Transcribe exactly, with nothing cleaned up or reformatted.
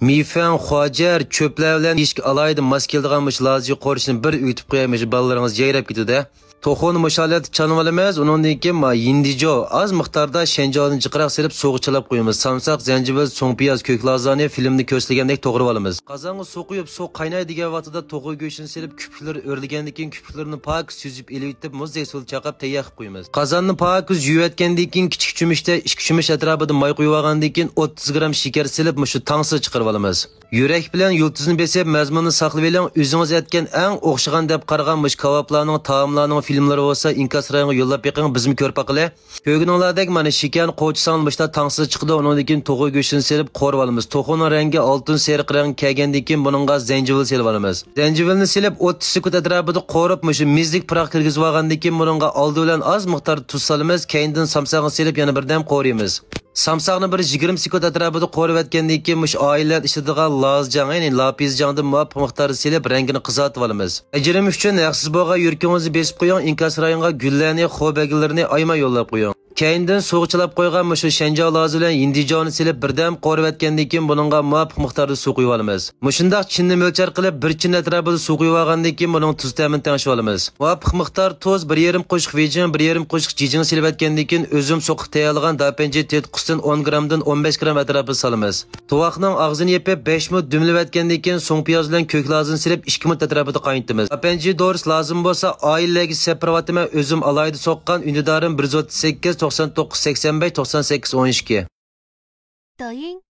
مىفەڭ، خۇاجيەر، چۆپلەر بىلەن يېيىشكە ئالاھىدە ماس كېلىدىغان مۇشۇ لازى قورۇشنى بىر ئۆگىتىپ قوياي، مۇشۇ بالىلىرىڭىز يايراپ كېتىدۇ. توخۇنى مۇشۇ ھالەتتە چانىۋالىمىز، ئۇنىڭدىن كېيىن ما يىندىجو ئاز مىقداردا شەنجاۋدىن جىقراق سېلىپ سۇغا چىلاپ قويىمىز. سامساق، زەنجىۋىل، سۇڭپىياز، كۆك لازانى فىلىمدا كۆرسىتىلگەندەك توغرىۋالىمىز. قازانغا سۇ قۇيۇپ، سۇ قايناي دېگەن ۋاقتىدا توخۇ گۆشىنى سېلىپ، كۈپۈكلىرى ئۆرلىگەندىن كېيىن، كۈپۈكلىرىنى پاكىز سۈزۈپ ئېلىۋېتىپ، مۇزدەك سۇدا چايقاپ تەييار قىلىپ قويىمىز. قازاننى پاكىز يۇيۇۋەتكەندىن كېيىن، كىچىك چۆمۈچتە ئىككى چۆمۈچ ئەتراپىدا ماي قۇيۇۋالغاندىن كېيىن، ئوتتۇز گرام شېكەر سېلىپ، مۇشۇ تاڭسىدا چىقىرىۋالىمىز. يۈرەك بىلەن يۇلتۇزنى بېسىپ، مەزمۇننى ساقلىۋېلىڭ. ئۆزىڭىز ئەتكەن ئەڭ ئوخشىغان دەپ قارىغان مۇشۇ كاۋاپلارنىڭ، تائاملارنىڭ فىلىملىرى بولسا ئىنكاس رايونغا يوللاپ بېقىڭ، بىزمۇ كۆرۈپ باقىلى. كۆرگىنىڭلاردەك، مانا شېكەرنى قوچىساڭلار مۇشتا تاڭسىدا چىقىدۇ، ئۇنىڭدىن كېيىن توخۇ گۆشىنى سېلىپ قورۇۋالىمىز. توخۇنىڭ رەڭگى ئالتۇن سېرىق رەڭگە كەلگەندىن كېيىن، بۇنىڭغا زەنجىۋىل سېلىۋالىمىز. زەنجىۋىلنى سېلىپ، ئوتتۇز سېكۇنت ئەتراپىدا قورۇپ، مۇشۇ مېزىلىك پۇراق كىرگۈزۈۋالغاندىن كېيىن، بۇنىڭغا ئالدى بىلەن ئاز مىقداردا تۇز سالىمىز، كەينىدىن سامساقنى سېلىپ، يەنە بىردەم قورۇيمىز. سامساقنى بىر يىگىرمە سېكۇنت ئەتراپىدا قورۇۋەتكەندىن كېيىن، مۇشۇ ئائىلىلەر ئىچىدىغان لازجاڭ، يەنى لاپىزجاڭدىن مۇۋاپىق مىقداردا سېلىپ، رەڭگىنى قىزارتىۋالىمىز. ئەجرىم ئۈچۈن ھەقسىز بولغان يۈرىكىڭىزنى بېسىپ قويۇڭ، ئىنكاس رايونغا گۈللەرنى، خو بەگلىرىنى ئايىماي يوللاپ قويۇڭ. كەينىدىن سۇغا چىلاپ قويغان مۇشۇ شەنجاۋ لازى بىلەن يىندىجاۋنى سېلىپ، بىردەم قورۇۋەتكەندىن كېيىن، بۇنىڭغا مۇۋاپىق مىقداردا سۇ قۇيۇۋالىمىز. مۇشۇنداق چىننى مۆلچەر قىلىپ، بىر چىن ئەتراپىدا سۇ قۇيۇۋالغاندىن كېيىن، بۇنىڭ تۇز تەمىنى تەڭشىۋالىمىز. مۇۋاپىق مىقدار تۇز، بىر يېرىم قوشۇق ۋېجىڭ، بىر يېرىم قوشۇق جىجىڭ سېلىۋەتكەندىن كېيىن، ئۆزۈم سوقۇپ تەييارلىغان داپەنجى تېتىتقۇسىدىن ئون گرامدىن ئون بەش گرام ئەتراپىدا سالىمىز. تۇۋاقنىڭ ئاغزىنى يېپىپ، بەش مۇت دۈملىۋەتكەندىن كېيىن، سۇڭپىياز بىلەن كۆك لازىنى سېلىپ، ئىككى مۇت ئەتراپىدا قاينىتىمىز. داپەنجى دورىسى لازىم بولسا، ئائىلىلەرگە سېلىپ بېرىۋاتىمەن. ئۆزۈم ئالاھىدە سوققان، ئۈندىدارىم بىر يۈز ئوتتۇز سەككىز، توقسان توققۇز، سەكسەن بەش، توقسان سەككىز، ئون ئىككى. 抖音